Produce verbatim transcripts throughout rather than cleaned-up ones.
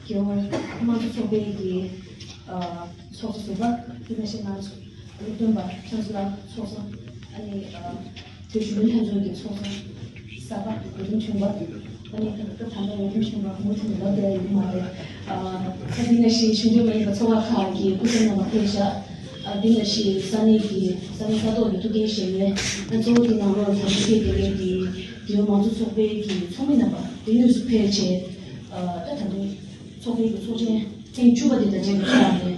རྒྱལ་བ་དམངས་གཙོ་ཚོགས་པའི་གི་ཨ་ཚོགས་གཙོ་ཟུར་པ་དེ་ནང་བཞིན་ང་ཚོ་སློབ་སྟོན་པ་ཁྱེད་ཚོ་ལ་ཚོགས་གཙོ། ཨ་ནི་ཨ་བོད་གཞོན་ནུ་ལྷན་ཚོགས་ཀྱི་ཚོགས་གཙོ་གསར་པ་འོས་སྒྲུབ་བྱུང་བ། ཨ་ནི་ད་ལྟ་ད་ལྟ་འོས་སྒྲུབ་བྱུང་བ་མུ་མཐུད་ནས་ལབ་བསྡད་ཡོད་མ་རེད། ཨ་ད་དེ་ནང་བཞིན་གཞུང་འབྲེལ་མ་ཡིན་པ་ཚོགས་པ་ཁག་གི་སྐུ་ཚབ་རྣམ་པ་ཕེབས་ཤག་ཨ་དེ་ནང་བཞིན་ས་གནས་ཀྱི་ས་གནས་ས་ཐོག་གི་ཐུགས་འགན་བཞེས་མཁན། ཨ་གཙོ་བོ་དེ་ནང་ལོགས་ལ་ད་ལྟ་ཕེབས་བསྡད་མཁན་གྱི་རྒྱལ་ཡོངས་མང་གཙོ་ཚོགས་པའི་གི་ཚོགས་མི་རྣམ་པ་དེ་དངོས་སུ་ཕེབས་བྱས། ཨ་ད་ད་དུང་ཚོགས་པའི་གི་ཚོགས་ཆེན་ཐེངས་བཅུ་པ་དེ་དང་འབྲེལ་བའི་ཐོག་ནས་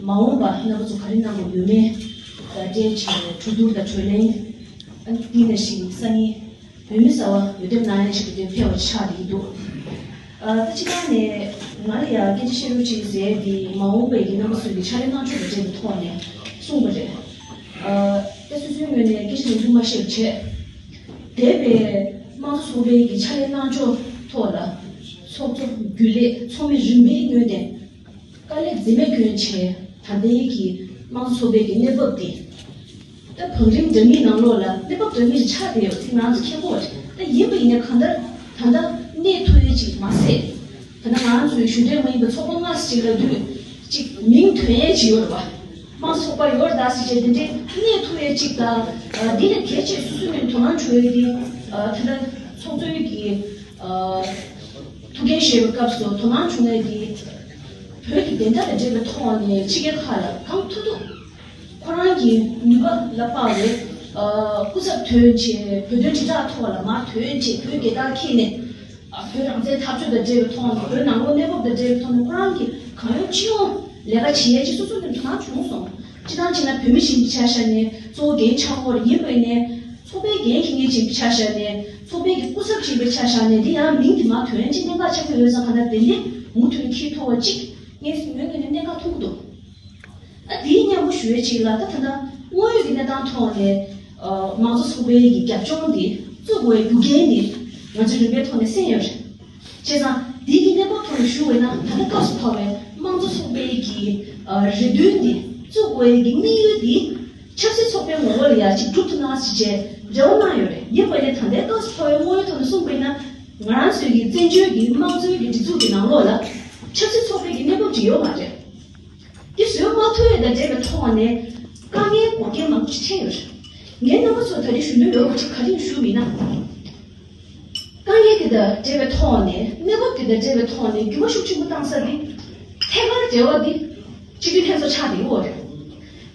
མ་འོངས་པ་རྣམ་པ་ཚོ་ག་རེ་གནང་དགོས་ཡོད་མེད་དང་འབྲེལ་བྱས་གྲོས་བསྡུར་དང་གྲོས་གླེང་། ཨ་ནི་དེ་ནང་བཞིན་ས་གནས་བོད་མི་གསར་པ་འོས་འདེམས་གནང་ཡ་ཞིག་གི་དོན་ཕེབས་པ་ཆགས་བསྡད་ཀྱི་འདུག་ཨ་ད་སྤྱིར་བཏང་ནས་ང་ལ་ཡང་སྐད་ཆ་བཤད་རོགས་བྱེད་ཟེར་དེ་མ་འོངས་པའི་གི་རྣམ་པ་ཚོས་ཀྱི་ཕྱག་ལས་གནང་ཕྱོགས་དང་འབྲེལ་བའི་ཐོག་ནས་གསུངས་པ་རེད། ཨ་ད་སོ་སོའི་ངོས་ནས་སྐད་ཆ་ཡིན་དུ་མ་བཤད་བྱས། འདས་པའི་དམངས་གཙོ་ཚོགས་པའི་གི་ཕྱག་ལས་གནང་ཕྱོགས་ཐོག་ལ་ཚོགས་གཙོ་རྒྱུན་ལས་ཚོགས་མི་རིམ་པས་ངོས་ནས་དཀའ་ལས་འཛེམས་མེད་བསྐྱོན་བྱས་ད་ལྟའི་གི་དམངས་གཙོ་ཚོགས་པའི་གི་གནས་བབ་དེ། ད་བང་རིམ་འདྲ་མིན་ནང་ལོགས་ལ་གནས་བབ་འདྲ་མིན་ཞིག་ཆགས་བསྡད་ཡོད་པ་དེ་ང་ཚོ་མཁྱེན་གྱི་ཡོད་རེད། ད་ཡིན་པ་ཡིན་ནའི་གང་ལྟར་ད་ལྟ་གནས་ཐུབ་ཡས་ཅིག་མ་ཟད། ད་ལྟ་ང་རང་ཚོའི་གཞུང་འབྲེལ་མ་ཡིན་པའི་ཚོགས་པ་སྔ་ཕྱི་ལབ་དུས་ཅིག་མིང་ཐོན་ཡས་ཅིག་ཡོད་རེད་པ། དམངས་གཙོ་ཚོགས་པ་ཡོད་རེད་ད་ཟེར་བྱས་དེ་འདྲའི་གནས་ཐུབ་ཡས་ཅིག་དང་། ཨ་འདི་ལས་གལ་ཆེ་སོ་སོའི་ངོས་ནས་དོ་སྣང་བྱུང་ཡས་དེ། ཨ་ད་ལྟ་ཚོགས་གཙོའི་གི་ཨ་ཐུགས་འགན་བཞེས་པའི་སྐབས་སུ་དོ་སྣང་བྱུང་ཡས་དེ། བོད་ཀྱི་བདེན་མཐའ་དང་འབྲེལ་བའི་ཐོག་ནས་ཕྱི་རྒྱལ་ཁག་ལ་གང་ཐུབ་ཐུབ། ཁོ་རང་གི་ནུས་པ་ལ་དཔག་པའི་ཨ་སྐུ་ཚབ་ཐོན་བྱས་བོད་དོན་དྲིལ་བསྒྲགས་ཐོག་ལ་མར་ཐོན་བྱས་བོད་རྒྱལ་དར་འཁྱེར་ནས། ཨ་བོད་རང་བཙན་འཐབ་རྩོད་དང་འབྲེལ་བའི་ཐོག་ནས་བོད་ནང་ལོགས་གནས་བབ་དང་འབྲེལ་བའི་ཐོག་ནས་ཁོ་རང་གིས་གང་ཡོང་ཅི་ཡོང་ལས་ཀ་བྱེད་ཡས་ཅིག་སོ་སོ་ནས་དོ་སྣང་བྱུང་སོང་། སྤྱིར་བཏང་བྱས་ན་བོད་མི་ཞིག་ཡིན་པའི་ཆ་བཞག་ནས་གཙོ་བོ་འགན་ཆགས་ཀྱི་ཡོད་རེད། ཡིན་པ་ཡིན་ནའི་ཚོགས་པའི་འགན་འཁྱེར་མཁན་ཞིག་ཡིན་པའི་ཆ་བཞག་ནས་ཚོགས་པའི་གི་སྐུ་ཚབ་ཅིག་ཡིན་པའི་ཆ་བཞག་ནས་འདི་ཡང་མིང་དེ་མར་ཐོན་ཡས་ཅིག་གནད་འགག་ཆེན་པོ་ཡོད་ཙང་གང་ལྟར་དེ་འདྲའི་མུ་མཐུད་ནས་འཁྱེར་ཐུབ་པ་ཅིག་ངས་ངོས་ནས་གནད་འགག་མཐོང་གི་འདུག་ཨ་དེའི་མཉམ་པོ་ཞུ་ཡས་ཅིག་ལ་ད་ད་ལྟ་དངོས་ཡོད་ཀྱི་གནས་སྟངས་ཐོག་ནས་ཨ་དམངས་གཙོ་ཚོགས་པའི་གི་རྒྱབ་ལྗོངས་དེ་བཙུགས་དགོས་ཡའི་རྒྱུ་རྐྱེན་དེ་ང་ཚོས་རིམ་པའི་ཐོག་ནས་གསན་ཡོད་རེད། བྱས་ཙང་དེའི་གི་གནས་བབ་ཐོག་ནས་ཞུ་བས་ན་ད་ལྟ་སྐབས་སུ་བབས་པའི་དམངས་གཙོ་ཚོགས་པའི་གི་ཨ་རེ་འདུན་དེ་བཙུགས་དགོས་ཡའི་གི་དམིགས་ཡུལ་དེ་ཆབ་སྲིད་ཚོགས་པའི་ངོ་ལོག་ལ་ཡ་ཅིག་སྒྲུབ་ཐུབ་ན་ཟེར་བྱས་རེ་བ་གནང་ཡོད་རེད། ཡིན་པ་ཡིན་ནའི་ད་ལྟའི་སྐབས་སུ་བབས་པའི་དངོས་ཡོད་ཐོག་ནས་གསུངས་པ་ཡིན་ན་ང་རང་ཚོའི་གི་བཙན་བྱོལ་གྱི་དམངས་གཙོའི་གི་སྒྲིག་འཛུགས་ཀྱི་ནང་ལོགས་ལ་ཆབ་སྲིད་ཚོགས་པའི་གི་གནས་བབ་ཅིག་ཡོད་མ་རེད། འདི་བཟོས་མ་ཐུབ་ཡས་དང་འབྲེལ་བའི་ཐོག་ནས་དཀའ་ངལ་འགོག་རྐྱེན་མང་པོ་ཞིག་འཕྲད་ཡོད་རེད། ངས་རྣམ་པ་ཚོར་ད་རེས་ཞུ་འདོད་ཡོད་པ་ཅིག་ག་རེ་ཞུ་མིན་ན། དཀའ་ངལ་དེ་དང་འབྲེལ་བའི་ཐོག་ནས་གནས་བབ་དེ་དང་འབྲེལ་བའི་ཐོག་ནས་འགྱུར་བ་ཤུགས་ཆེན་པོ་བཏང་ས་དེ་ཐད་ཀར་འབྲེལ་བ་འདི་སྤྱི་འཐུས་ལྷན་ཚོགས་ཆགས་བསྡད་ཡོད་རེད།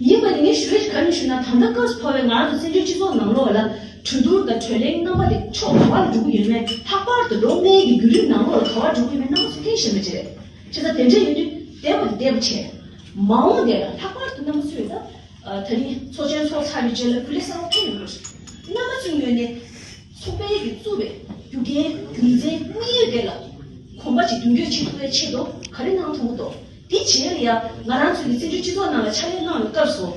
ཡིན་པ་ནི་ངས་ཞུ་ཡས་ག་རེ་ཞུ་ན་ད་ལྟ་སྐབས་སུ་བབས་པའི་ང་རང་ཚོ་བཙན་བྱོལ་སྤྱི་ཚོགས་ནང་ལོགས་ལ་གྲོས་བསྡུར་དང་གྲོས་གླེང་རྣམ་པ་དེ་ཕྱོགས་ག་བ་ལ་འགྲོ་གི་ཡོད་མེད་ལྷག་པར་དུ་ལོ་ལྔའི་གི་བརྒྱུད་རིམ་ནང་ལོགས་ལ་ག་བ་འགྲོ་གི་ཡོད་མེད་རྣམ་པ་ཚོ་མཁྱེན་ཤེས་མེད་ཅེས་རེད། བྱས་ཙང་དེ་འདྲ་ཡིན་དུས་བདེན་པ་དེ་བདེན་པ་བྱས། མ་འོངས་དེ་ལ་ལྷག་པར་དུ་རྣམ་པ་ཚོས་ད་ཨ་ད་རིང་ཚོགས་ཆེན་ཚོགས་ཚར་བའི་རྗེས་ལ་སྐུ་ལས་གསར་པ་ཕེབས་ཡོང་གི་རེད། རྣམ་པ་ཚོའི་ངོས་ནས་ཚོགས་པའི་གི་བཙུགས་པའི་རྒྱུ་རྐྱེན་རྒྱུ་མཚན་དམིགས་ཡུལ་དེ་ལ་གོམ་པ་གཅིག་མདུན་སྐྱོད་བྱེད་ཐུབ་པའི་ཆེད་དུ་ག་རེ་གནང་ཐུབ་ཀྱི་འདུག་དེ་བྱས་ལ་ཡ་ང་རང་ཚོའི་གི་བཙན་བྱོལ་སྤྱི་ཚོགས་ནང་ལ་ཕྱག་ལས་གནང་བའི་སྐབས་སུ།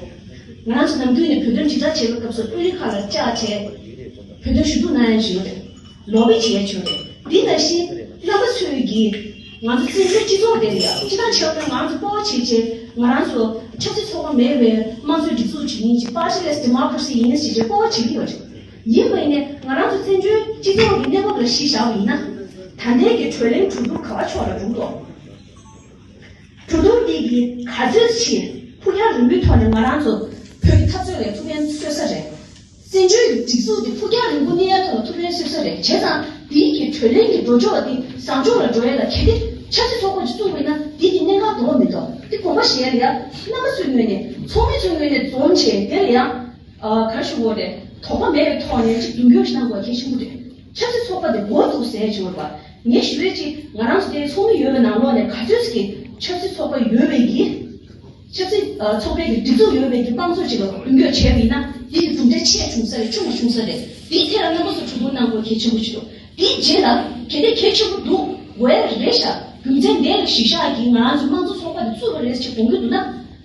ང་རང་ཚོ་ནམ་རྒྱུན་ནས་བོད་དོན་དྲིལ་བསྒྲགས་བྱེད་པའི་སྐབས་སུ་ཨུ་ལི་ཁ་ལ་བཅར་བྱས་བོད་དོན་ཞུ་གཏུག་གནང་ཡ་ཞིག་ཡོད་རེད། ལོ་བི་བྱེད་ཡ་ཆོག་རེད། འདི་ནང་བཞིན་རྣམ་པ་ཚོས་ཀྱིས་ང་ཚོ་བཙན་བྱོལ་སྤྱི་ཚོགས་དེ་ལ་ཡང་སྤྱི་བཏང་བྱས་པ་ན་ང་ཚོ་སྤོབས་པ་བྱེད་བྱས་ང་རང་ཚོ་ཆབ་སྲིད་ཚོགས་པ་མེད་པའི་དམངས་གཙོའི་སྒྲིག་འཛུགས་ཅིག་ཡིན་ཅིག་party-less democracy་ཡིན་ཞེས་བྱས་སྤོབས་པ་བྱེད་ཀྱི་ཡོད་རེད། ཡིན་པ་ཡིན་ནའི་ང་རང་ཚོ་བཙན་བྱོལ་སྤྱི་ཚོགས་ཀྱི་གནས་བབ་ལ་གཞི་བཞག་པ་ཡིན་ན། ད་ལྟའི་གི་གྲོས་གླེང་གྲོས་བསྡུར་ག་བ་ཕྱོགས་ལ་འགྲོ་འདུག་གྲོས་བསྡུར་འདི་གིས་ག་ཚོད་ཅིག་ཕུགས་རྒྱང་རིང་པོའི་ཐོག་ནས་ང་རང་ཚོ་བོད་ཀྱི་འཐབ་རྩོད་ལ་ཐུགས་ཕན་གསོས་ས་རེད། བཙན་བྱོལ་གྱི་སྒྲིག་འཛུགས་འདི་ཕུགས་རྒྱང་རིང་པོ་གནས་ཡ་ཐོག་ལ་ཐུགས་ཕན་གསོས་ས་རེད། བྱས་ཙང་འདིའི་གི་གྲོས་གླེང་གི་འགྲོ་ཕྱོགས་འདི་བཟང་ཕྱོགས་ལ་འགྲོ་ཡ་ལ་གལ་ཏེ་ཆབ་སྲིད་ཚོགས་པ་ཅིག་བཙུགས་པ་ཡིན་ན་འདི་གི་གནད་འགག་འདུག་མི་འདུག་འདི་དགོངས་པ་བཞེས་ཡ་ལ་ཡ་རྣམ་པ་ཚོའི་ངོས་ནས་ཚོགས་མི་ཚོའི་ངོས་ནས་འཛོམས་བྱས་དེ་ལ་ཡང་ཨ་ག་རེ་ཞུ་དགོས་རེད། དོགས་པ་མེད་པའི་ཐོག་ནས་ཅིག་མདུན་སྐྱོད་ཞིག་གནང་དགོས་གལ་ཆེན་པོ་རེད། ཆབ་སྲིད་ཚོགས་པ་དེ་འགོ་འཛུགས་ཟེར་བྱས་པ། ངས་ཞུ་ཡས་ཅིག་ང་རང་ཚོ་དེ་ཚོགས་མི་ཡོད་པའི་ནང་ལོགས་ནས་ག་ཚོད་ཅིག་གི་ཆབ་སྲིད་ཚོགས་པ་ཡོད་པའི་གི་ཆབ་སྲིད་ཨ་ཚོགས་པའི་གི་སྒྲིག་འཛུགས་ཡོད་པའི་གི་དམངས་གཙོ་ཅིག་ལ་མདུན་སྐྱོད་བྱས་པ་ཡིན་ན་དེ་ཡི་གྲུབ་འབྲས་ཆེ་བྱུང་ས་རེད། ཆུང་བ་བྱུང་ས་རེད། དེའི་ཐད་ལ་རྣམ་པ་ཚོ་གྲོས་བསྡུར་གནང་དགོས་གལ་ཆེན་པོ་ཞིག་འདུག་དེའི་རྗེས་ལ་གལ་ཏེ་གལ་ཆེན་པོ་འདུག་དགོས་ཡ་རེད་ཤག་རྒྱུ་མཚན་འདི་ལ་གཞི་བཞག་གིས་ང་རང་ཚོ་དམངས་གཙོ་ཚོགས་པ་དེ་བཙུགས་པ་རེད་ཅེས་དགོངས་ཀྱི་འདུག་ན།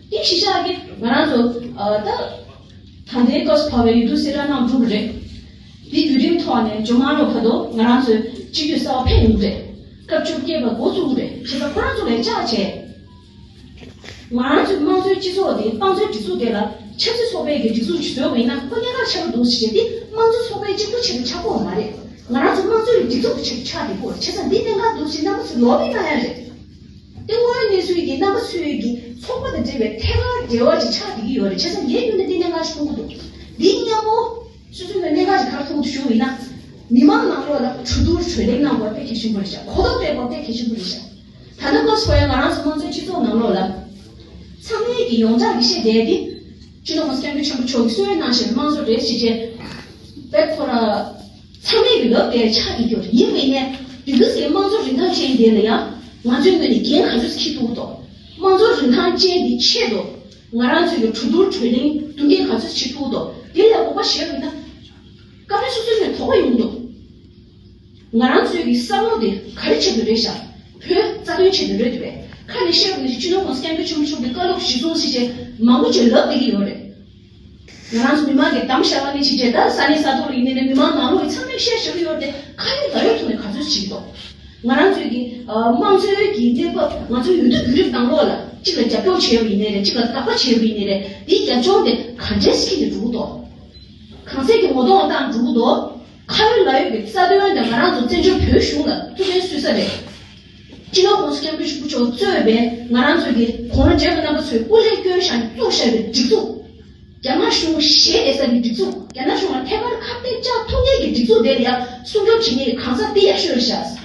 དེ་གཞི་བཞག་གིས་ང་རང་ཚོ་ཨ་ད། ད་ལྟའི་སྐབས་སུ་བབས་པའི་འོས་བསྡུ་གསལ་བསྒྲགས་གནང་གྲུབ་པ་རེད། འདི་བརྒྱུད་རིམ་ཐོག་ནས་ཇོ་མང་ལོ་ཁ་དོ་ང་རང་ཚོའི་སྤྱི་འཐུས་གསར་པ་ཕེབས་ཡོང་གི་རེད། སྐབས་བཅོ་བརྒྱད་པ་འགོ་བཙུགས་ཀྱི་རེད། བྱས་ཙང་ཁོ་རང་ཚོ་ལ་བཅར་བྱས། ང་རང་ཚོའི་དམངས་གཙོའི་སྤྱི་ཚོགས་དེ་དམངས་གཙོའི་སྒྲིག་འཛུགས་དེ་ལ་ཆབ་སྲིད་ཚོགས་པའི་གི་སྒྲིག་འཛུགས་ཤིག་བཟོས་པ་ཡིན་ན་ཁོ་གནད་འགག་ཆེན་པོ་འདུག་ཟེར་བྱས་ཏེ་དམངས་གཙོའི་ཚོགས་པའི་གཅིག་པུ་ཆེད་དུ་ཆགས་ཀྱི་ཡོད་མ་རེད། ང་རང་ཚོ་དམངས་གཙོའི་སྒྲིག་འཛུགས་ཀྱི་ཆེད་དུ་ཆགས་བསྡད་ཀྱི་ཡོད་རེད། བྱས་ཙང་འདི་གནད་འགག་འདུག་ཟེར་རྣམ་པ་ཚོས་ལོ་བི་གནང་ཡ་རེད། ཚོའི་གི་རྣམ་པ་ཚོའི་གི་ཚོགས་པ་དང་འབྲེལ་བའི་ཐད་ཀར་འབྲེལ་བ་ཅིག་ཆགས་བསྡད་ཀྱི་ཡོད་རེད། བྱས་ཙང་ངའི་ངོས་ནས་འདི་གནད་འགག་ཅིག་མཐོང་གི་འདུག་འདི་སྔ་མོ་སོ་སོའི་ངོས་གནད་འགག་ཅིག་ག་རེ་མཐོང་གི་འདུག་ཞུ་བ་ཡིན་ན། མི་མང་ནང་ལོགས་ལ་གྲོས་བསྡུར་གྲོས་གླེང་གནང་དགོས་དཔེ་གལ་ཆེན་པོ་རེད་ཤག་གོ་རྟོགས་སྤེལ་དགོས་དཔེ་གལ་ཆེན་པོ་རེད་ཤག་ད་ལྟ་སྐབས་སུ་ཡང་ང་རང་ཚོ་དམངས་གཙོའི་སྤྱི་ཚོགས་ནང་ལོགས་ལ་ཚང་མས་ཀྱི་ཡོངས་གྲགས་ཀྱི་བཤད་བསྡད་དེ། སྤྱི་ནོར་༸གོང་ས་༸སྐྱབས་མགོན་ཆེན་པོ་མཆོག་གིས་གསོལ་བ་གནང་བཞིན་དམངས་གཙོ་རེད་ཅེས་བྱས། དཔེ་ཁོ་ར་ཚང་མས་ཀྱི་ལབ་བསྡད་ཆགས་ཀྱི་ཡོད་རེད། ཡིན་པའི་ནས་དེ་ག་ཚོད་དམངས་གཙོ་རིན་ཐང་ཅན་དེ་ལ་ཡང་ང་ཚོའི་ངོས་ནས་འགན་ག་ཚོད་འཁྱེར་ཐུབ་ཀྱི་འདུག་དམངས་གཙོ་རིན་ཐང་ཅན་དེ་ཆེད་དུ་ང་རང་ཚོའི་གྲོས་བསྡུར་གྲོས་གླེང་བསྡུ་འགན་ག་ཚོད་བྱེད་ཐུབ་ཀྱི་འདུག་དེ་ལ་དགོངས་པ་བཞེས་པ་ཡིན་ན། སྐབས་རེ་སོ་སོའི་ངོས་དོགས་པ་ཡོང་གི་འདུག་ང་རང་ཚོའི་གི་བསམ་བློ་དེ་ག་རེ་ཆེད་དུ་རེད་ཤག་བོད་རྩ་དོན་ཆེད་དུ་རེད་འདུག་པས། ཁ་ནས་བཤད་པ་ནི་སྤྱི་ནོར་༸གོང་ས་༸སྐྱབས་མགོན་ཆེན་པོ་མཆོག་གི་བཀའ་སློབ་གཞིར་བཟུང་ཞེས་བྱས་མང་པོ་ཅིག་ལབ་བསྡད་ཀྱི་ཡོད་རེད། ང་རང་ཚོ་མི་མང་གིས་གདམ་བཞག་པ་ནི་ཅིག་བྱས། ད་ས་གནས་ས་ཐོག་ལ་ཡིན་ནའི་མི་མང་ནང་ལོགས་ཚང་མས་བཤད་བཞག་གི་ཡོད་རེད་དེ། ཁ་ཡོད་ལག་ཡོད་ཐོག་ནས་ག་ཚོད་བྱེད་ཀྱི་འདུག་ང་རང་ཚོའི་གི་ཨ་དམངས་གཙོའི་གི་གནས་བབ། ང་ཚོའི་འོས་བསྡུ་བརྒྱུད་རིམ་ནང་ལོགས་ལ་གཅིག་ལ་རྒྱབ་སྐྱོར་བྱས་པ་ཡིན་ནའི་རེད། གཅིག་ལ་དགག་པ་བྱས་པ་ཡིན་ནའི་རེད། དེའི་རྒྱབ་ལྗོངས་དེ་ག་འདྲས་འཁྱེར་ནས་འགྲོ་གི་འདུག་གང་ཚད་ཀྱི་ངོ་གདོང་བཏང་འགྲོ་གི་འདུག་ཁ་ཡོད་ལག་ཡོད་ཀྱི་རྩ་དོན་དང་། ང་རང་ཚོ་བཙན་བྱོལ་བོད་གཞུང་ལ་ཐུགས་ཕན་གསོས་ས་རེད། སྤྱི་ནོར་༸གོང་ས་༸སྐྱབས་མགོན་ཆེན་པོ་མཆོག་གཙོས་པའི་ང་རང་ཚོའི་གི་གོང་ལ་མཇལ་བ་རྣམ་པ་ཚོས་སྐུ་ལས་བསྐྱོན་བཞག་ནས་བཙུགས་བཞག་པའི་སྒྲིག་འཛུགས། རྒྱ་ནག་གཞུང་ཞེད་བསྡད་ས་གི་སྒྲིག་འཛུགས། རྒྱ་ནག་གཞུང་ལ་ཐད་ཀར་ཁ་གཏད་བཅག་ཐུབ་མཁན་གྱི་སྒྲིག་འཛུགས་དེ་ལ་ཡང་སྲུང་སྐྱོབ་བྱེད་མཁན་གྱི་གང་ཟག་འདི་ཡག་ཤོས་རེད་ཤག་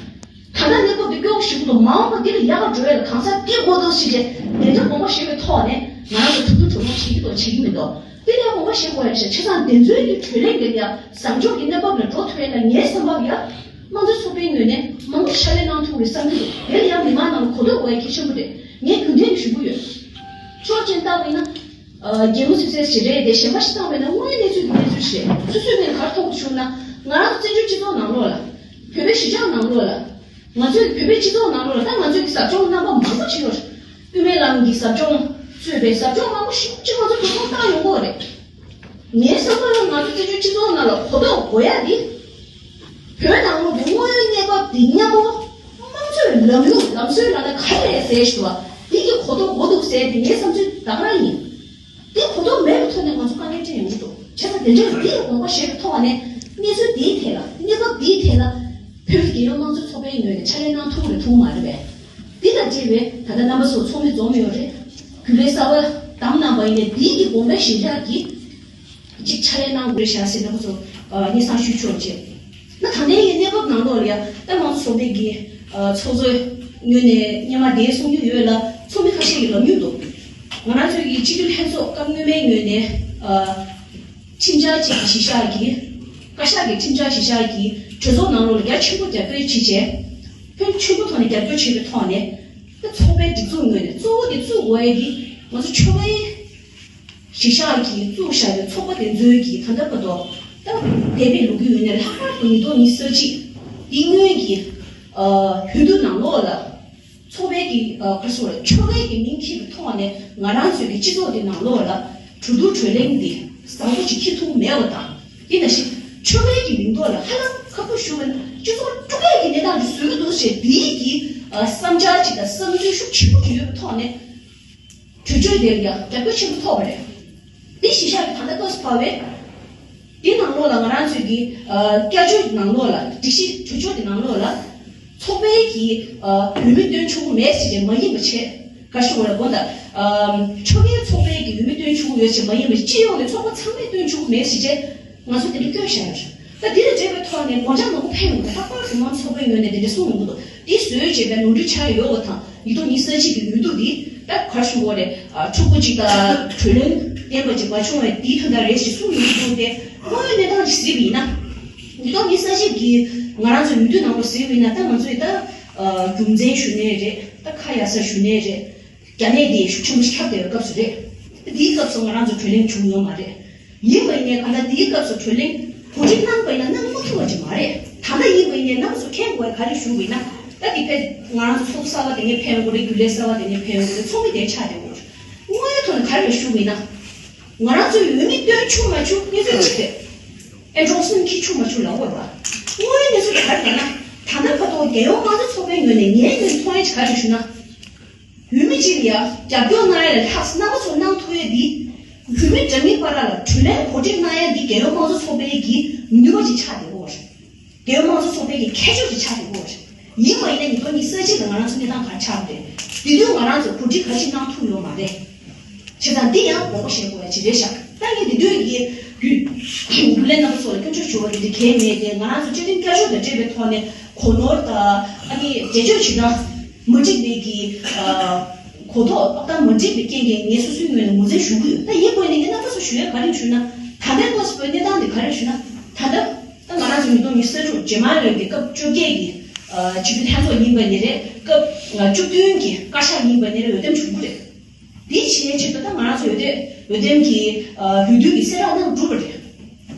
ད་ལྟ་གནས་བབ་འདི་སྐྱོ་པོ་ཞིག་འདུག་མ་འོངས་པ་འདི་ལས་ཡག་ག་འགྲོ་ཡ་ལ་གང་ཟག་འདི་དགོས་འདུག་ཟེར་བྱས་དེ་འདྲ་དགོངས་པ་བཞེས་པའི་ཐོག་ནས་ང་རང་ཚོ་ཐུགས་ཐུགས་དྲང་གནས་བྱེད་ཀྱི་འདུག་བྱེད་ཀྱི་མི་འདུག་དེ་ལས་དགོངས་པ་བཞེས་དགོས་ཡ་ཞིག་བྱས་ཙང་དེ་ཚོའི་གི་གྲོས་གླེང་གི་ཡ་བཟང་ཕྱོགས་ཀྱི་གནས་བབ་ལ་འགྲོ་ཐུབ་ཡ་ལ་ངའི་བསམ་པ་ཡ་དམངས་གཙོའི་ཚོགས་པའི་ངོས་ནས་མང་པོ་ཕྱག་ལས་གནང་ཐུབ་རེད་བསམ་གྱི་འདུག་དེ་ལ་ཡང་མི་མང་ནང་ལ་གོ་རྟོགས་དགོས་ཡ་གལ་ཆེན་པོ་རེད། ངས་རྒྱུ་མཚན་ཞུ་གི་ཡོད། ཕྱོགས་གཅིག་ནས་བལྟས་པ་ཡིན་ན། རྒྱལ་མོ་སུད་སི་ཞིག་རེད་དེ། གཞན་པ་ཞིག་བཏང་བས་ན་དངོས་ཡོད་གནས་ཚུལ་གྱི་གནས་ཚུལ་ཞིག་རེད། སོ་སོའི་ངོས་ག་རེ་མཐོང་གི་བྱུང་ན། ང་རང་ཚོ་བཙན་བྱོལ་སྤྱི་ཚོགས་ནང་ལོགས་ལ། བོད་པའི་གཞིས་ཆགས་ནང་ལོགས་ལ། ང་ཚོའི་བོད་པའི་སྤྱི་ཚོགས་ནང་ལོགས་ལ་ད་ང་ཚོའི་གི་ཟབ་སྦྱོང་རྣམ་པ་མང་པོ་ཅིག་ཡོད་རེད། དབུ་མའི་ལམ་གྱི་ཟབ་སྦྱོང་གཙོས་པའི་ཟབ་སྦྱོང་མང་པོ་ཞིག་ཅིག་ང་ཚོ་གྲོས་ཚོགས་བཏང་ཡོང་གི་རེད། ངའི་བསམ་པ་ལ་ང་ཚོ་བཙན་བྱོལ་སྤྱི་ཚོགས་ནང་ལ་གོ་རྟོགས་དགོས་ཡ་འདི། བོད་ནང་ལོགས་ཀྱི་དངོས་ཡོད་གནས་བབ་འདི་མཉམ་པོ། དམངས་གཙོའི་ལམ་ལུགས་ལམ་སྲོལ་ལབ་ན་ག་རེ་རེད་ཟེར་ཞུ་བ། འདི་གི་གོ་རྟོགས་དགོས་འདུག་ཟེར་དེ་ངའི་བསམ་ཚུལ་ད་ག་རང་ཡིན། འདི་གོ་རྟོགས་མེད་པའི་ཐོག་ནས་ང་ཚོ་དཀའ་ངལ་འཕྲད་ཡོང་གི་འདུག་བྱས་ཙང་དེ་འདྲ་འདི་ལ་དགོངས་པ་བཞེས་པའི་ཐོག་ནས་གནས་ཚུལ་འདིའི་ཐད་ལ། གནས་བབ་འདིའི་ཐད་ལ་བོད་ཀྱི་རྒྱལ་ཡོངས་དམངས་གཙོའི་ཚོགས་པའི་ངོས་ནས་ཕྱག་ལས་གནང་ཐུབ་རེད་ཐུབ་མ་རེད་པས། འདི་དང་འབྲེལ་བའི་ད་ལྟ་རྣམ་པ་ཚོ་ཚོགས་མི་འཛོམས་ཡོད་རེད། རྒྱུན་ལས་གསར་པ་བདམས་གནང་བ་ཡིན་ནའི་འདིའི་གི་དགོངས་པ་བཞེས་ཡག་གི་གཅིག་ཕྱག་ལས་གནང་དགོས་རེད་ཤག་ཟེར་ནས་ཁོ་ཚོ་སྙན་སེང་ཞུས་ཆོག་ཅེས། ན་ད་ལྟའི་གི་གནས་བབ་ནང་ལོགས་ལ་ཡ་ད་དམངས་གཙོ་ཚོགས་པའི་གི་ཚོགས་གཙོའི་ངོས་ནས་སྔོན་མ་དེ་གསུང་རྒྱུ་ཡོད་ལ། ཚོགས་མི་ཁ་ཤས་ཀྱིས་ལབ་མྱོང་འདུག་ང་རང་ཚོའི་གི་སྤྱི་འཐུས་ལྷན་ཚོགས་སྐབས་སྔོན་མའི་ངོས་ནས་ཁྲིམས་འཆར་གཅིག་གི་གཞི་བཞག་གི། བཀའ་ཤག་གི་ཁྲིམས་འཆར་གཞི་བཞག་གི་གྲོས་ཚོགས་ནང་ལོགས་ལ་རྒྱ་ཆེན་པོ་རྒྱབ་སྐྱོར་བྱས་བྱས། ཕོན་ཆེན་པོ་ཐོག་ནས་རྒྱབ་སྐྱོར་བྱས་པའི་ཐོག་ནས། ད་ཚོགས་པའི་སྒྲིག་འཛུགས་ངོས་ནས་གཙོ་བོ་དེ་བཙུགས་དགོས་ཡ་དེ་ང་ཚོ་ཆོལ་ཁའི་གཞི་བཞག་གིས་བཙུགས་བཞག་པའི་ཚོགས་པ་དེ་ཚོའི་གི་ད་ལྟ་བར་དུ་ད་འདས་པའི་ལོ་རྒྱུས་ཡོད་ནའི་ལྷག་པར་དུ་ཉིས་སྟོང་ཉི་ཤུ་རྩ་གཅིག་འདི་སྔོན་གྱི་འོས་བསྡུ་ནང་ལོགས་ལ་ཚོགས་པའི་གི་ག་རེ་ཟེར། ཆོལ་ཁའི་གི་མིང་འཁྱེར་བའི་ཐོག་ནས་ང་རང་ཚོའི་གི་སྤྱི་ཚོགས་དེ་ནང་ལོགས་ལ་གྲོས་བསྡུར་གྲོས་གླེང་འདི་བཟང་པོ་ཅིག་འཁྱེར་ཐུབ་མེད་པ་དང་། དེ་ནང་བཞིན་ཆོལ་ཁའི་གི་མིང་ཐོག་ལ་ཧ་ལམ་ཁ་ཕྱོགས་ཞུ་བ་ན་སྤྱི་ཚོགས་དཀྲུག་པའི་གི་གནས་སྟངས་ཅིག་བཟོ་གི་འདུག་ཅེས་དེའི་གི་བསམ་འཆར་ཅིག་དང་བསམ་ཚུལ་ཤུགས་ཆེན་པོ་ཅིག་ཡོད་པའི་ཐོག་ནས། གྲོས་ཆོད་དེར་ཡང་རྒྱབ་སྐྱོར་ཆེན་པོ་ཐོབ་པ་རེད། འདི་གཞི་བཞག་གི་ད་ལྟ་སྐབས་སུ་བབས་པའི་འདི་ནང་ལོགས་ལ་ང་རང་ཚོའི་གི་བསྐྱར་བཅོས་ནང་ལོགས་ལ་སྒྲིག་གཞི་གྲོས་ཆོད་དེ་ནང་ལོགས་ལ་ཚོགས་པའི་གི་འོས་མི་བཏོན་ཆོག་གི་མེད་ཟེར་བྱས་མ་ཡིན་པ་བྱས། ག་ཞུ་བ་ལ་དགོངས་དག་ཆོལ་ཁའི་ཚོགས་པའི་གི་འོས་མི་བཏོན་ཆོག་གི་ཡོད་ཟེར་མ་ཡིན་པ། སྤྱི་ཡོངས་ནས་ཚོགས་པ་ཚང་མས་བཏོན་ཆོག་གི་མེད་ཟེར་བྱས། ང་ཚོ་དེ་འདྲ་བསྐྱོན་བཞག་ཡོད་རེད། ད་དེ་ལ་འབྲེལ་བའི་ཐོག་ནས་དགོངས་འཆར་མང་པོ་ཕེབས་ཡོང་གི་འདུག་ལྷག་པར་དུ་དམངས་གཙོ་ཚོགས་པའི་ངོས་ནས་དེ་འདྲ་གསུངས་ཡོང་གི་འདུག་འདི་བཟོས་བྱས་པའི་ནོར་འཁྲུལ་ཆགས་ཡོད་པ་དང་། ཉིས་སྟོང་ཉི་ཤུ་རྩ་གཅིག་གི་འོས་བསྡུ་འདི་ད་ག་རེ་ཞུ་དགོས་རེད། འཁྲུག་པོ་གཅིག་དང་གྲོས་གླེང་ལྡན་པ་ཅིག་མ་བྱུང་བའི་འདི་ད་ལྟ་རེད་ཅེས་གསུངས་ཡོང་གི་འདུག་དེ་དངོས་ཡོད་གནས་སྟངས་ཅིག་གཟིགས་པ་ཡིན་ན། ཉིས་སྟོང་ཉི་ཤུ་རྩ་གཅིག་གི་ང་རང་ཚོའི་འོས་བསྡུ་ནང་ལོགས་གཟིགས་པ་ཡིན་ན། ད་ང་ཚོས་ད་རྒྱུ་མཚན་ཞུ་ནའི་རེད། ད་ཁ་ཡ་ས་ཞུ་ནའི་རེད། རྒྱ་ནད་དེ་ཤུགས་ཆེན་པོ་ཞིག་ཁྱབ་བསྡད་པའི་སྐབས་སུ་རེད། དེའི་སྐབས་སུ་ང་རང་ཚོ་གྲོས་གླེང་བྱུང་ཡོད་མ་རེད། ཡིན་པ་ཡིན་ནའི་གང་ལྟར་དེའི་སྐབས་སུ་གྲོས་གླེང་གོ་སྒྲིག་གནང་བ་ཡིན་ན་གནང་མ་ཐུབ་པ་ཅིག་མ་རེད། ད་ལྟ་ཡིན་པ་ཡིན་ནའི་གནང་ཚུལ་མཁྱེན་དགོས་ག་རེ་ཞུ་དགོས་ན། ད་དེ་ཕེབས་ང་རང་ཚོ་ཚོགས་གཙོ་གསར་པ་དེ་ནས་ཕེབས་ཡོང་གི་རེད། རྒྱུན་ལས་གསར་པ་དེ་ནས་ཕེབས་ཡོང་གི་རེད། ཚོགས་མི་དེ་ཆགས་བསྡད་ཡོད་རེད། དངོས་ཡོད་ཐོག་ནས་ག་རེ་ཞུ་དགོས་ན། ང་རང་ཚོའི་འོས་མི་བཏོན་ཆོག་མ་ཆོག་གནས་ཚུལ་གཅིག་རེད། ཨེ་འགྲོ་སོང་འཁྱེར་ཆོག་མ་ཆོག་ལབ་དགོས་པ། དངོས་ཡོད་གནས་ཚུལ་དེ་ག་རེ་ལབ་ན། ད་ལྟ་བར་དུ་རྒྱལ་ཡོངས་དམངས་གཙོ་ཚོགས་པའི་ངོས་ནས་ངའི་ངོས་ནས་མཐོང་ཡ་ཅིག་ག་རེ་རེད་ཞུ་ན། འོས་མི་གཅིག་ལ་ཡ་རྒྱབ་སྐྱོར་གནང་ཡ་ལས་ལྷག་རྣམ་པ་ཚོ་གནང་ཐུབ་ཡ་འདི། བོད་མི་འདྲ་མིན་བར་ལ་གྲོས་གླེང་གོ་སྒྲིག་གནང་ཡ་འདི་རྒྱལ་ཡོངས་དམངས་གཙོ་ཚོགས་པའི་གི་ནུས་པ་ཅིག་ཆགས་བསྡད་ཡོད་རེད། རྒྱལ་ཡོངས་དམངས་གཙོ་ཚོགས་པའི་གི་ཁྱད་ཆོས་ཅིག་ཆགས་བསྡད་ཡོད་རེད། ཡིན་པ་ཡིན་ན་ཉིས་སྟོང་ཉི་ཤུ་རྩ་གཅིག་ལ་ང་རང་ཚོ་གནས་སྟངས་ག་རེ་ཆགས་པ་རེད། དེ་དུས་ང་རང་ཚོ་གོ་སྒྲིག་ག་ཅིག་གནང་ཐུབ་ཡོད་མ་རེད། བྱས་ཙང་འདི་ཡང་དགོངས་པ་བཞེས་དགོས་ཡ་ཅིག་རེད་ཤག་ད་ངས་འདི་དུས་ཀྱི་རྒྱུན་ལས་རྣམ་པ་ཚོ་ལ་སྐྱོན་བརྗོད་ཞུ་བ་དེ་འདྲ་གང་ཡང་མེད་དེ། ང་རང་ཚོ་བཅའ་ཁྲིམས་བསྐྱར་བཅོས་དང་འབྲེལ་བའི་ཐོག་ནས་གོ་ནོར་དང་ཨ་ནི་འགྲེལ་བརྗོད་བྱེད་སྟངས་མ་འགྲིག་པའི་གི་གོ་རྟོགས་དཔག་སྟངས་མ་འགྲིག་པའི་རྐྱེན་གྱིས་ངས་སོ་སོའི་ངོས་ནས་ངོས་འཛིན་ཞུ་གི་ཡོད། ད་ཡིན་དགོས་ནས་ངས་རྣམ་པ་ཚོ་ཞུ་ཡ་ག་རེ་ཞུ་ན། ད་ལྟའི་སྐབས་སུ་བོད་གནས་སྟངས་དེ་ག་རེ་ཞུ་ན། ད་ལྟ་ད་ང་རང་ཚོ་ཉིས་སྟོང་ཉི་ཤུ་རྩ་དྲུག་རྗེས་མ་ལོའི་གི་སྐབས་བཅོ་བརྒྱད་ཀྱི་སྤྱི་འཐུས་ལྷན་ཚོགས་ཡིན་པ་ཡིན་རེད། སྐབས་བཅུ་བདུན་གྱི་བཀའ་ཤག་ཡིན་པ་ཡིན་རེད། འོས་འདེམས་བྱུང་གི་རེད། འདིའི་ཆེད་ཆེད་དུ་ད་ང་རང་ཚོ་འོས་འདེམས་འོས་འདེམས་ཀྱི་འོས་བསྡུ་གི་གསལ་བསྒྲགས་གནང་གྲུབ་པ་རེད།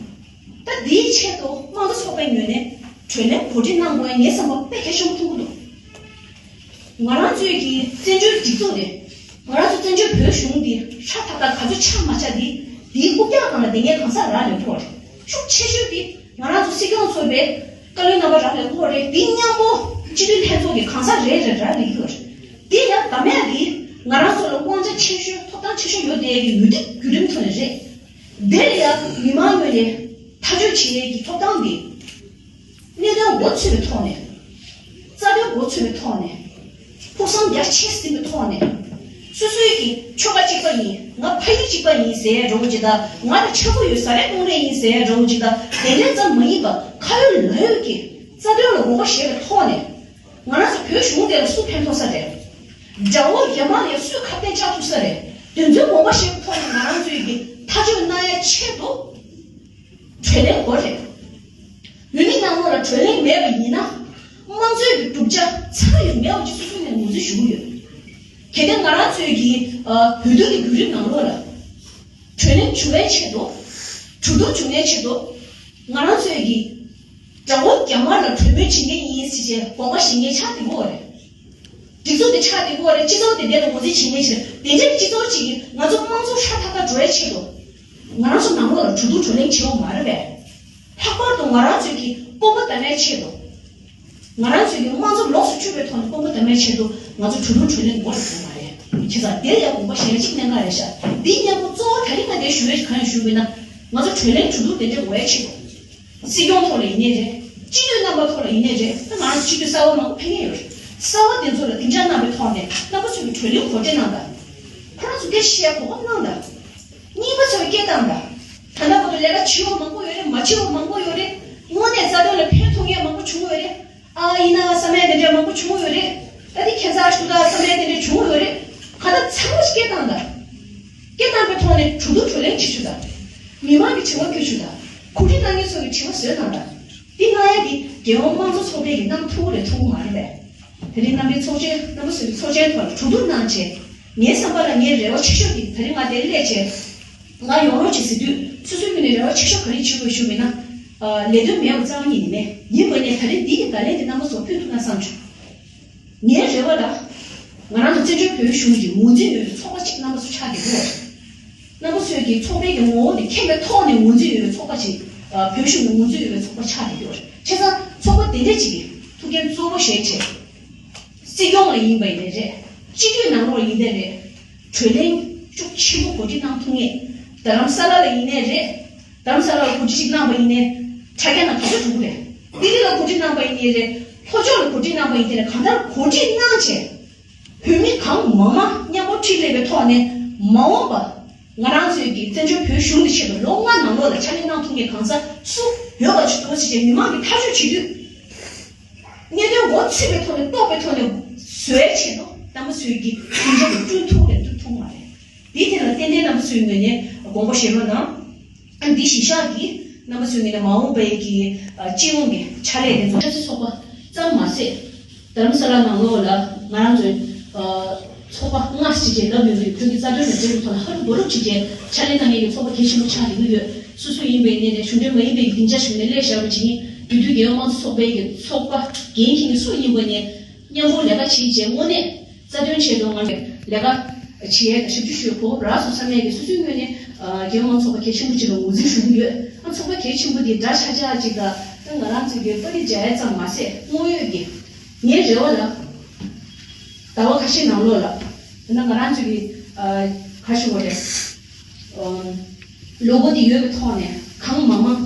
ད་འདིའི་ཆེད་དུ་དམངས་གཙོ་ཚོགས་པའི་ངོས་ནས་གྲོས་གླེང་གོ་སྒྲིག་གནང་དགོས་ཡ་ངའི་བསམ་པ་དཔེ་གལ་ཆེན་པོ་མཐོང་གི་འདུག་ང་རང་ཚོའི་གི་བཙན་བྱོལ་སྒྲིག་འཛུགས་དེ། ང་རང་ཚོ་བཙན་བྱོལ་བོད་གཞུང་འདི་ཧྲ་ཐག་ཐག་ག་ཚོད་ཆགས་མ་ཆགས་འདི། འདིའི་རྐུབ་བཀྱག་སྒང་ལ་བསྡད་མཁན་གང་ཟག་རག་ལས་ཁོ་རེད། ཤུགས་ཆེ་ཤོས་འདི་ང་རང་ཚོ་སྲིད་སྐྱོང་ཚོགས་པའི་བཀའ་བློན་རྣམ་པ་རག་ལས་ཁོ་རེད། འདི་མཉམ་པོ་སྤྱི་འཐུས་ལྷན་ཚོགས་ཀྱི་གང་ཟག་རེ་རེ་རག་ལས་ཁོ་རེད། འདི་ཡང་གདམ་ཡག་གི་ང་རང་ཚོ་ལ་དབང་ཆ་ཆེ་ཤོས་ཐོབ་ཐང་ཆེ་ཤོས་ཡོད་བསྡད་ཡག་གི་ཡུལ་དེ་བརྒྱུད་རིམ་ཐོག་ནས་རེད། འདིར་ཡང་མི་མང་ངོས་ནས་ཐག་གཅོད་བྱེད་ཡག་གི་ཐོབ་ཐང་འདི། གནད་དོན་མགོ་ཚོས་པའི་ཐོག་ནས། རྩ་དོན་མགོ་ཚོས་པའི་ཐོག་ནས། ཕུགས་བསམ་རྒྱ་ཆེ་ཟིན་པའི་ཐོག་ནས། སོ་སོའི་གི་ཆོལ་ཁ་གཅིག་པ་ཡིན། ང་ཕ་ཡུལ་གཅིག་པ་ཡིན་ཟེར་ཡ་འདྲ་བོ་ཅིག་དང་། ང་ལ་ཆག་སྒོ་ཡོད། ཟ་རེ་བཏུང་རེ་ཡིན་ཟེར་ཡ་འདྲ་བོ་ཅིག་དང་། དེ་འདྲའི་ཙམ་མ་ཡིན་པ་ཁ་ཡོད་ལག་ཡོད་ཀྱི་རྩ་དོན་ལ་དགོངས་པ་བཞེས་པའི་ཐོག་ནས། ང་རང་ཚོ་བོད་གཞུང་དེ་ལ་སུ་ཕན་ཐོགས་ས་རེད། དགྲ་བོ་རྒྱ་དམར་ལ་སུས་ཁ་གཏད་བཅག་ཐུབ་ས་རེད། དེ་ཚོའི་དགོངས་པ་བཞེས་པའི་ཐོག་ནས་ང་རང་ཚོའི་གི་ཐག་གཅོད་གནང་ཡ་ཆེད་དུ། གྲོས་གླེང་དགོས་རེད། བོད་མི་ནང་ལོགས་ལ་གྲོས་གླེང་མེད་པ་ཡིན་ན། དམངས་གཙོའི་གི་གྲུབ་ཆ་ཚང་ཡང་མེད་པ་ཅིག་སོ་སོའི་ངོས་ནས་ངོས་འཛིན་ཞུ་གི་ཡོད། གལ་ཏེ་ང་རང་ཚོའི་གི་ཨ་འོས་བསྡུ་གི་བརྒྱུད་རིམ་ནང་ལོགས་ལ་གྲོས་གླེང་བྱུང་བའི་ཆེད་དུ། གྲོས་བསྡུར་བྱུང་བའི་ཆེད་དུ། ང་རང་ཚོའི་གི་དགྲ་བོ་རྒྱ་དམར་ལ་གྲོས་མོལ་བྱེད་མཁན་ཡིན་ཟེར་བྱས་དགོངས་པ་བཞེས་མཁན་ཆགས་བསྡད་ཀྱི་ཡོད་རེད། སྒྲིག་འཛུགས་དེ་ཆགས་བསྡད་ཀྱི་ཡོད་རེད། སྤྱི་ཚོགས་དེ་འདྲ་ལ་ངོས་འཛིན་བྱེད་མཁན་ཞིག་རེད། དེ་འདྲའི་སྤྱི་ཚོགས་ཅིག་གིས་ང་ཚོ་དམངས་གཙོ་ཧྲ་ཐག་ཐག་འགྲོ་ཡའི་ཆེད་དུ། ང་རང་ཚོ་ནང་ལོགས་ལ་གྲོས་བསྡུར་གྲོས་གླེང་བྱེད་དགོས་མ་རེད་པས། ལྷག་པར་དུ་ང་རང་ཚོའི་གི་དཔོན་པོ་དམ་པའི་ཆེད་དུ། ང་རང་ཚོའི་གི་དམངས་གཙོ་ལོགས་སུ་གཅོད་པའི་ཐོག་ནས་དཔོན་པོ་དམ་པའི་ཆེད་དུ་ང་ཚོ་གྲོས་བསྡུར་གྲོས་གླེང་དགོས་རེད་དགོས་མ་རེད། བྱས་ཙང་དེར་ཡང་དགོངས་པ་གཞན་གཅིག་གནད་འགག་རེད་ཤག་འདི་མཉམ་པོ་གཙོ་བོ་ད་རིང་ང་འདིར་ཞུ་ཡས་གང་ཡིན་ཞུས་པ་ཡིན་ན། ང་ཚོ་གྲོས་གླེང་གྲོས་བསྡུར་དེ་འདྲ་དགོས་ཡ་ཆེད་དུ། སྲིད་སྐྱོང་ཐོག་ལ་ཡིན་ནའི་རེད། སྤྱི་འཐུས་རྣམ་པ་ཐོག་ལ་ཡིན་ནའི་རེད། ད་ང་རང་ཚོ་སྤྱི་འཐུས་གསར་པ་མང་པོ་ཕེབས་མཁན་ཡོད་རེད། གསར་པ་དེ་ཚོ་ལ་སྡིངས་ཆ་གནང་བའི་ཐོག་ནས་རྣམ་པ་ཚོས་ཀྱི་གྲོས་གླེང་གོ་སྒྲིག་གནང་དང་། ཁོ་རང་ཚོ་སྐད་ཆ་བཤད་གོ་སྐབས་གནང་དང་། གཉིས་པ་ཚོས་སྐད་བཏང་དང་། ད་ལྟ་བར་དུ་ལས་ཀ་བྱེད་པ་མང་པོ་ཡོད་རེད། མ་བྱེད་པ་མང་པོ་ཡོད་རེད། དངོས་གནས་རྩ་དོན་ལ་ཕན་ཐོགས་མཁན་མང་པོ་བྱུང་ཡོད་རེད། ཨ་ཡིན་ན་བསམ་ཡས་དེ་འདྲ་མང་པོ་བྱུང་ཡོད་རེད། ད་དེ་ཁྱད་མཚར་ཞིག་འདུག་ད་བསམ་ཡས་དེ་འདྲ་བྱུང་ཡོད་རེད། གང་ལྟར་ཚང་མ་སྐད་བཏང་དང་། སྐད་བཏང་པའི་ཐོག་ནས་གྲོས་བསྡུར་གྲོས་གླེང་བྱེད་ཆོག་དང་། མི་མང་གི་དྲི་བ་བཀོད་ཆོག་དང་། གོ་སྒྲིག་གནང་མཁན་ཚོ་གི་དྲི་བ་བཟོས་གནང་དང་། འདི་གནང་ཡ་འདི་རྒྱལ་ཡོངས་དམངས་གཙོ་ཚོགས་པའི་གི་གནང་ཐུབ་རེད་ཐུབ་མ་རེད་པས། དེ་རིང་རྣམ་པའི་ཚོགས་ཆེན་རྣམ་པ་ཚོའི་ཚོགས་ཆེན་ཐོག་ལ་གྲོས་བསྡུར་གནང་བྱས། ངའི་བསམ་པ་ལ་ངའི་རེ་བ་ཆེ་ཤོས་འདི་ད་རིང་ང་འདིར་སླེབས་བྱས། ང་ཡོང་རོགས་བྱེད་ཟེར་དུས་སོ་སོའི་ངོས་ནས་རེ་བ་ཆེ་ཤོས་ག་རེ་བྱེད་དགོས་ཞུ་མིན་ན། ལས་དོན་མེད་པ་རྩ་བ་ཉིད་ནས་མེད། ཡིན་པ་ནས་ད་རིང་འདི་གི་བརྡ་ལན་འདི་རྣམ་པ་ཚོར་ཕུལ་ཐུབ་ན་བསམ་བྱུང་། ངའི་རེ་བ་ལ། ང་རང་ཚོ་བཙན་བྱོལ་བོད་གཞུང་གི་ངོས་འཛིན་ཡོད་པའི་ཚོགས་པ་གཅིག་རྣམ་པ་ཚོ་ཆགས་བསྡད་ཡོད། རྣམ་པ་ཚོས་ཀྱི་ཚོགས་པའི་གི་ངོ་བོ་དེ་མཁྱེན་པའི་ཐོག་ནས་ངོས་འཛིན་ཡོད་པའི་ཚོགས་པ་ཅིག་བོད་གཞུང་གི་ངོས་འཛིན་ཡོད་པའི་ཚོགས་པ་ཆགས་བསྡད་ཡོད། བྱས་ཙང་ཚོགས་པ་དེ་འདྲ་ཅིག་གི་ཐུགས་འགན་གཙོ་བོ་བཞེས་བྱས། སྲིད་སྐྱོང་ལ་ཡིན་པ་ཡིན་ནའི་རེད། སྤྱི་འཐུས་ནང་ལོགས་ལ་ཡིན་ནའི་རེད། གྲོས་གླེང་ཤུགས་ཆེན་པོ་གོ་སྒྲིག་གནང་ཐུབ་ངེས། རྡ་རམ་ས་ལ་ལ་ཡིན་ནའི་རེད། རྡ་རམ་ས་ལ་ལ་གོ་སྒྲིག་ཅིག་གནང་པ་ཡིན་ནའི་དྲ་རྒྱ་ནང་ག་ཚོད་འགྲོ་གི་རེད། ལྡི་ལི་ལ་གོ་སྒྲིག་གནང་པ་ཡིན་ནའི་རེད། ལྷོ་ཕྱོགས་ལ་གོ་སྒྲིག་གནང་པ་ཡིན་ནའི་རེད། གང་ལྟར་གོ་སྒྲིག་གནང་བྱས། བོད་མི་གང་མང་མང་མཉམ་པོ་ཁྲིད་སླེབས་པའི་ཐོག་ནས་མ་འོངས་པ་ང་རང་ཚོའི་གི་བཙན་བྱོལ་བོད་གཞུང་གི་ཆེད་དུ་ལོ་ལྔ་ནང་ལོགས་ལ་ཕྱག་ལས་གནང་ཐུབ་མཁན་གང་ཟག་སུ་ཡོད་པ་ཞིག་འདུག་ཟེར་བྱས་མི་མང་གིས་ཐག་གཅོད་བྱེད་དུས། གནད་དོན་མགོ་ཚོས་པའི་ཐོག་ནས་རྟོགས་པའི་ཐོག་ནས་བཟོ་ཡའི་ཆེད་དུ་རྣམ་པ་ཚོས་ཀྱི་སྡིངས་ཆ་དེ་བསྐྲུན་ཐུབ་རེད་བསྐྲུན་ཐུབ་མ་རེད། འདིའི་ཐད་ལ་ཏན་ཏན་རྣམ་པ་ཚོའི་ངོས་ནས་དགོངས་པ་བཞེས་རོགས་གནང་། ཨ་འདི་གཞི་བཞག་གིས་རྣམ་པ་ཚོའི་ངོས་ནས་མ་འོངས་པའི་གི་སྤྱི་ཡོངས་ཀྱི་ཕྱག་ལས་དེ་ཚོ་ཆབ་སྲིད་ཚོགས་པ་ཙམ་མ་ཟད། རྡ་རམ་ས་ལ་ནང་ལོགས་ལ་ང་རང་ཚོའི་ཚོགས་པ་ལྔ་ཞིག་ཅེས་ལབ་ཡོད་རེད། བོད་ཀྱི་རྩ་དོན་དང་འབྲེལ་བའི་ཐོག་ལ་ཧ་ལས་པོ་རུ་ཅིག་ཅེས་ཕྱག་ལས་གནང་མཁན་གྱི་ཚོགས་པ་གལ་ཆེན་པོ་ཆགས་ཡོད་ཡོད། སོ་སོ་ཡིན་པའི་གནས་ནས་གཞུང་འབྲེལ་མ་ཡིན་པའི་སྡིངས་ཆ་ཞིག་ནས་སླེབས་བཞག་པ་ཅིག་ཡིན་དུས་དུས་རྒྱལ་ཡོངས་དམངས་གཙོ་ཚོགས་པའི་གི་ཚོགས་པ་འགན་འཁྱེར་མཁན་སུ་ཡིན་པ་ནས་མཉམ་པོ་ལས་ཀ་བྱེད་ཅེས་དངོས་གནས་རྩ་དོན་ཆེད་དུ་ང་ལས་ཀ་བྱེད་ཡས་དང་ཞབས་ཕྱི་ཞུ་གོ་རག་སོང་བསམ་ཡས་ཀྱི་སོ་སོའི་ངོས་ནས་རྒྱལ་ཡོངས་དམངས་གཙོ་ཚོགས་པ་གལ་ཆེན་པོ་ཅིག་ལ་ངོས་འཛིན་ཞུ་གི་ཡོད། ཨ་ཚོགས་པ་གལ་ཆེན་པོ་འདི་འདྲ་ཆགས་ཆགས་ཅིག་དང་ད་ང་རང་ཚོ་གི་པར་རིས་སྦྱར་ཡས་ཙམ་མ་ཟད་དངོས་ཡོད་ཀྱི་ངའི་རེ་བ་ལ་ཟླ་བ་ཁ་ཤས་ནང་ལོགས་ལ་ད་ང་རང་ཚོ་གི་ག་ཞུ་བ་རེད། བློ་སྒོ་འདི་ཡོད་པའི་ཐོག་ནས་གང་མང་མང་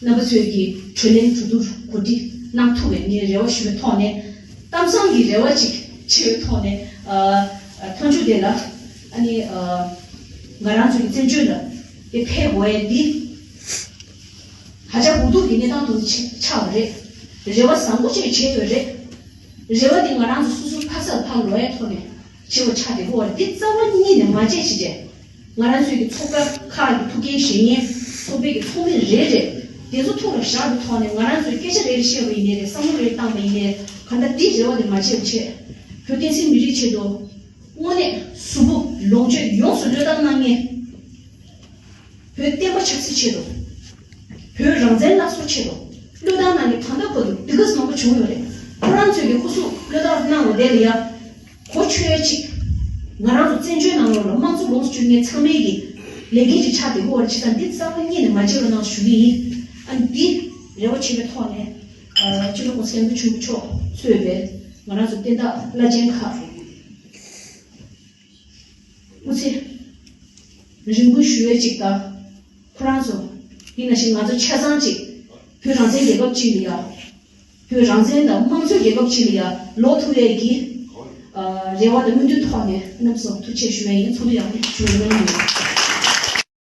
རྣམ་པ་ཚོས་ཀྱི་གྲོས་གླེང་གྲོས་བསྡུར་གོ་སྒྲིག་གནང་ཐུབ་པའི་ངའི་རེ་བ་ཞུ་བའི་ཐོག་ནས་གཏམ་བཟང་གི་རེ་བ་ཅིག་ ཆེ་བའི་ཐོག་ནས་ཨ་ཨ་མཐའ་མཇུག་དེ་ལ་ཨ་ནི་ཨ་ང་རང་ཚོའི་བཙན་བྱོལ་ལ་དེ་ཕེབས་དགོས་ཡས་འདི་ཧ་ཅང་གོ་སྡུག་གི་གནས་སྟངས་དུ་ཆགས་པ་རེད། རེ་བ་བཟང་པོ་ཅིག་བྱས་ཡོད་རེད། རེ་བ་འདི་ང་རང་ཚོ་སོ་སོ་ཕ་སར་ཕར་ལོག་ཡས་ཐོག་ནས་བྱེད་པ་ཆགས་བསྡད་ཡོད་རེད། འདི་རྩ་བ་ཉིད་ནས་མ་བྱས་བྱས་བྱས། ང་རང་ཚོའི་གི་ཚོགས་པ་ཁག་གི་ཐུགས་འགན་བཞེས་མཁན་ཚོགས་པའི་གི་ཚོགས་མི་རེ་རེ་དེ་ཚོ་ཐུགས་ལ་བཞག་པའི་ཐོག་ནས་ང་རང་ཚོའི་སྐད་ཆ་རེ་རེ་བཤད་པ་ཡིན་ནའི་རེད། བསམ་བློ་རེ་བཏང་པ་ཡིན་ནའི་རེད། གང་ལྟར་འདི་རེ་བ་དེ་མ་བརྗེད་པ་བྱས། བོད་བསྟན་སྲིད་མི་རིགས་ཆེད་དུ་དངོས་གནས་གཟུགས་པོ་ལོངས་སྤྱོད་ཡོངས་སུ་བློས་བཏང་གནང་མཁན། བོད་བསྟན་པ་ཆབ་སྲིད་ཆེད་དུ། བོད་རང་བཙན་སླར་གསོ་ཆེད་དུ་བློས་བཏང་གནང་མཁན་ད་ལྟ་བར་དུ་འདི་ག་ཙམ་མང་པོ་བྱུང་ཡོད་རེད། ཁོ་རང་ཚོས་ཀྱི་སྐུ་གཟུགས་བློས་བཏང་གནང་བ་དེ་ལ་ཡ། གོ་ཆོད་ཅིག་ང་རང་ཚོ་བཙན་བྱོལ་ནང་ལོགས་ལ་དམངས་གཙོ་ལོངས་སུ་སྤྱོད་མཁན་ཚང་མའི་གི་ལས་འགན་ཅིག་ཆགས་བསྡད་ཡོད་རེད། བྱས་ཙང་འདི་རྩ་བ་ཉིད་ནས་མ་བརྗེད་རོགས་གནང་ཞུ་གི་ཡིན། ཨ་ནི་འདི་རེ་བ་བྱེད་པའི་ཐོག་ནས་ཨ་སྤྱི་ནོར་༸གོང་ས་༸སྐྱབས་མགོན་ཆེན་པོ་མཆོག་གཙོས་པའི་ང་རང་ཚོ་བསྟན་བདག་བླ་ཆེན་ཁག་དངུལ་རྩིས་རིན་པོ་ཞུ་བའི་ཅིག་དང་། ཁོ་རང་ཚོ་ཡིན་ན་ཞིག་ང་ཚོ་ཆ་ཚང་ཅིག་བོད་རང་བཙན་རྒྱལ་ཁབ་ཅིག་ལ་ཡ། བོད་རང་བཙན་དང་དམངས་གཙོའི་རྒྱལ་ཁབ་ཅིག་ལ་ཡ་ལོག་ཐུབ་ཡས་ཀྱི་ཨ་རེ་བ་དང་སྨོན་འདུན་ཐོག་ནས་རྣམ་པ་ཚོ་ཐུགས་རྗེ་ཆེ་ཞུ་བ་ཡིན། ཚོགས་འདུ་ཡག་པོ་བྱུང་ཡོད་སྨོན་ལམ་ཡོད།